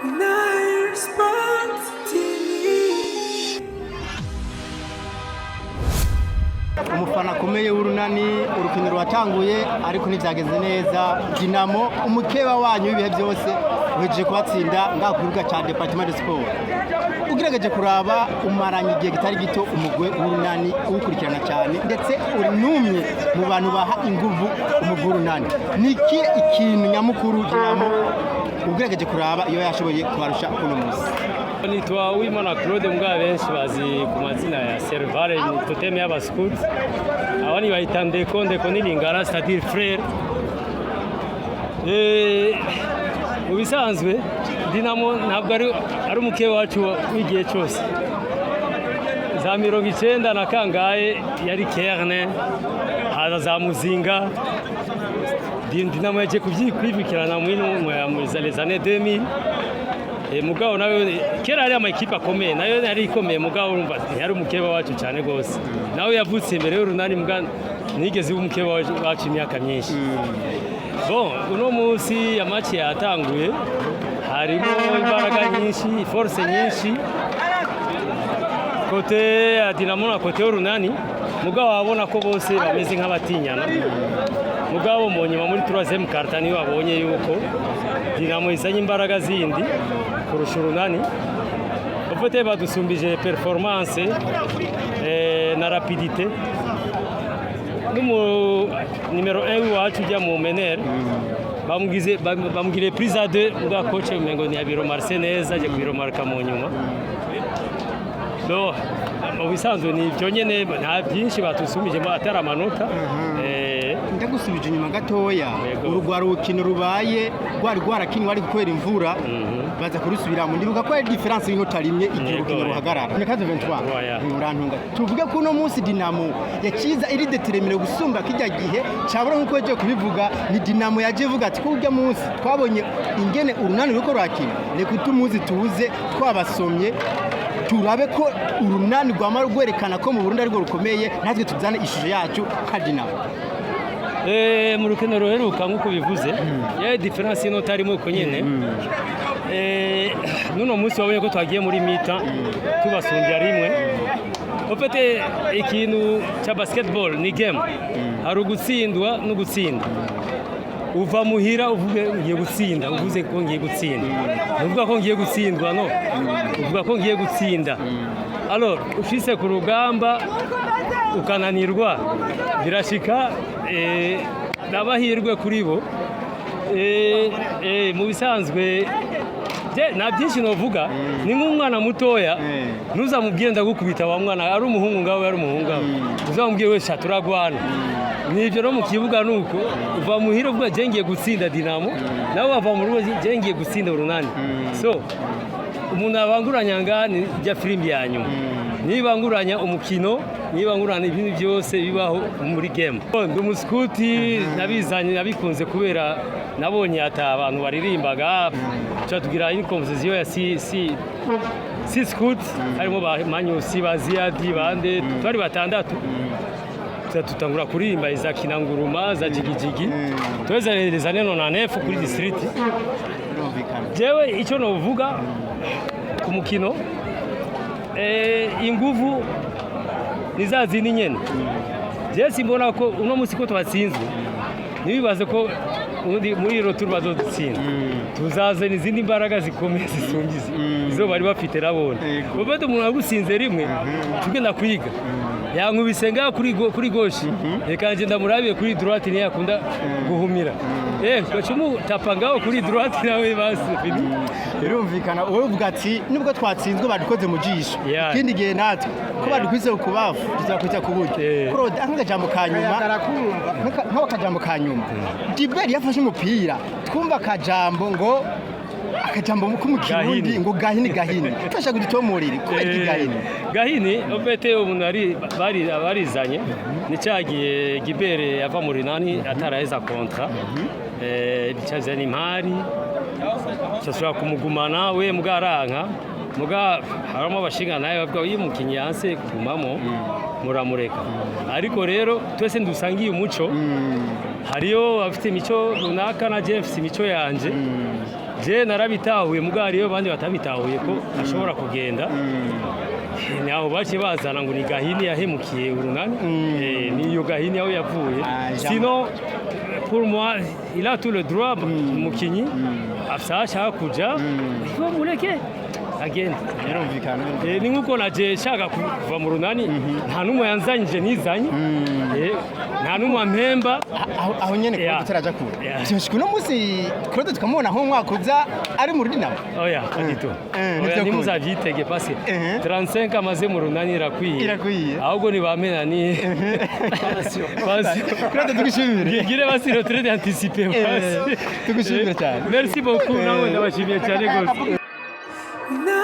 Nile Sports TV. Umufana akomeye w'Urunani, urukino rwatanguye ariko ntibyageze neza. Dinamo, umukeba wanyu w'ibihe byose, uhejeje kubatsinda ngaha ku kibuga cya Département de Sport. Ugerageje kuraba, umaranye igihe kitari gito umugwi w'Urunani uwukurikirana cyane, ndetse uri n'umwe mu bantu baha inguvu umugwi w'Urunani. Ni iki ikintu nyamukuru Dinamo, ugerageje kuraba, iyo yashoboye kubarusha kuno munsi? Nitwa Uwimana Claude, mbwa benshi bazi ku mazina ya Servare, ni totem y'abascout. Abandi bayita Ndeko, Ndeko ni Lingala, c'est-à-dire frère. Mu bisanzwe Dinamo ntabwo ari umukeba wacu w'igihe cyose. Za 90 na kangahe yari Kerne, haza za Muzinga. Dinamo yagiye kubyikwivikirana muri les années 2000. Mugabo nawe kera hari ama équipe akomeye, nayo yari ikomeye, mugabo urumva ntiyari umukeba wacu cyane gose. Nawe yavutse imbere y'Urunani, muga nigeze uba umukeba wacu imyaka myinshi. Bon, uno munsi amaci yatanguye harimo imbaraga nyinshi, force nyinshi, côté ya Dinamo na côté y'Urunani, mugabo wabona ko bose bameze nk'abatinyana. Mugabo mu nyuma, muri troisième quart-temps, niyo babonye yuko Dinamo izanye imbaraga zindi kurusha Urunani. Ufite badusumbije performance na rapidité. N'umu numéro 1 w'iwacu ujya mu meneur bamugize, bamugiriye prise à deux, mbwa coach umengo ntiyabiromarse neza, aje kubiromarka mu nyuma. Do mu bisanzwe ni ibyo nyene, nta byinshi batusumijemo atari amanota. Ndagusubije inyuma gatoya. Yego. Uru rwari urukino rubaye rwari rwarakinwe, ariko kubera imvura baza kurusubiramo. Ndibuka ko ari différence y'inota rimwe igihe urukino ruhagarara ni 23. Oya. Urantunga, tuvuge ko uno munsi Dinamo yakiza iri déterminée gusumba kijya gihe cyabura. Nk'uko yagiye kubivuga, ni Dinamo yaje ivuga ati ko ujya munsi twabonye ingene Urunani ruriko rurakina, reka utumuzi tuze twabasomye, turabe ko Urunani rwamara rwerekana ko mu Burundi arirwo rukomeye, natwe tuzane ishusho yacu nka Dinamo. Mu rukino ruheruka, nk'uko bivuze, ya différence y'inota arimo uko nyene. N'uno munsi wabonye ko twagiye muri mi-temps tubasumbya rimwe. Ufite ikintu cya basketball ni game, hari ugutsindwa no gutsinda. Uva muhira uvuge ngiye gutsinda, uvuze ko ngiye gutsinda, ntuvuga ko ngiye gutsindwa, no uvuga ko ngiye gutsinda. Alors ushitse ku rugamba ukananirwa, birashika. N'abahirwe kuri bo. Mu bisanzwe nta byinshi novuga, ni nk'umwana mutoya. Ntuzamubwire ndagukubita wa mwana, ari umuhungu ngawe, ari umuhungu ngawe, uzamubwire wese turagwana. Nibyo no mu kibuga nuko uva muhira uvuga je ngiye gutsinda Dinamo, nawe wava mu rugo je ngiye gutsinda Urunani. So umuntu abanguranya ngaha ni rya firimbi ya nyuma, nibanguranya umukino, nibanguranya ibintu byose bibaho muri game. Ndi umuskuti, nabizanye nabikunze kubera nabonye ata abantu baririmbaga. Tuba tugira une composition ya six scout, harimo ba Manyusi, ba Ziyadi, bande, twari batandatu. Tuza tutangura kuririmba iza Kinanguruma, za Jigijigi, tweza les années 99 kuri district. Birumvikana. Jewe icyo novuga ku mukino, inguvu ni za zindi nyene. Je simbona ko uno munsi ko twatsinzwe, ntibibaze ko ubundi muri retour bazodutsinda. Tuzazana izindi mbaraga zikomeye zisumbye izi izo bari bafite nabone. Ubwo umuntu agutsinze rimwe, tugenda kwiga, yankubise ngaha kuri gauche, reka nje ndamurabiye kuri droite, ntiyakunda guhumira, gaca umutapa ngaho kuri droite nawe, basi fini. Birumvikana, wowe uvuga ati nubwo twatsinzwe badukoze mu jisho, ikindi gihe natwe ko badukwize ku bafu tuzakwita ku buryo. Claude, nk'akajambo ka nyuma, nk'akajambo ka nyuma, Gilbert yafashe umupira, twumva akajambo ngo akajambo ko mu Kirundi Gahini. ngo gahini gahini, turashaka kudutomorere kubera iki gahini? Gahini ofete umuntu ari bari barizanye ni cyagiye Gibere yava mu Runani ataraheza contrat, bicazana impari, cyashobora kumugumana we mugaranka, muga harimo abashinga nawe bavuga iyo umukinnyi yanse kugumamo muramureka. Ariko rero twese ndusangiye umuco, hariyo abafite imico runaka, na je mfite imico yanje. Je narabitahuye, mugabo hariyo abandi batabitahuye ko ashobora kugenda. Naho bace bazana ngo ni Gahini yahemukiye Urunani. Niyo Gahini aho yavuye. Ah, Jean- Sinon, pour moi, il a tout le droit, umukinyi afise aho ashaka kuja, mureke agende. Birumvikana. Ni nkuko naje nshaka kuva mu Runani, nta n'umwe yanzanyije, nizanye. Nta n'umwe ampemba. Aho nyene Claude tutaraja kure, vyoshika uno munsi Claude tukamubona nk'umwaka uza ari muri Dinamo? Oya, pas du tout. Oya, Oya, ntimuzavyitege parce que 35 amaze mu Runani irakwiye. Irakwiye. Ahubwo nibamena ni pension. Claude, tugushimire. Ngire basi retraite anticipée basi. Tugushimire cyane. Merci beaucoup, nawe ndabashimiye cyane gose. Now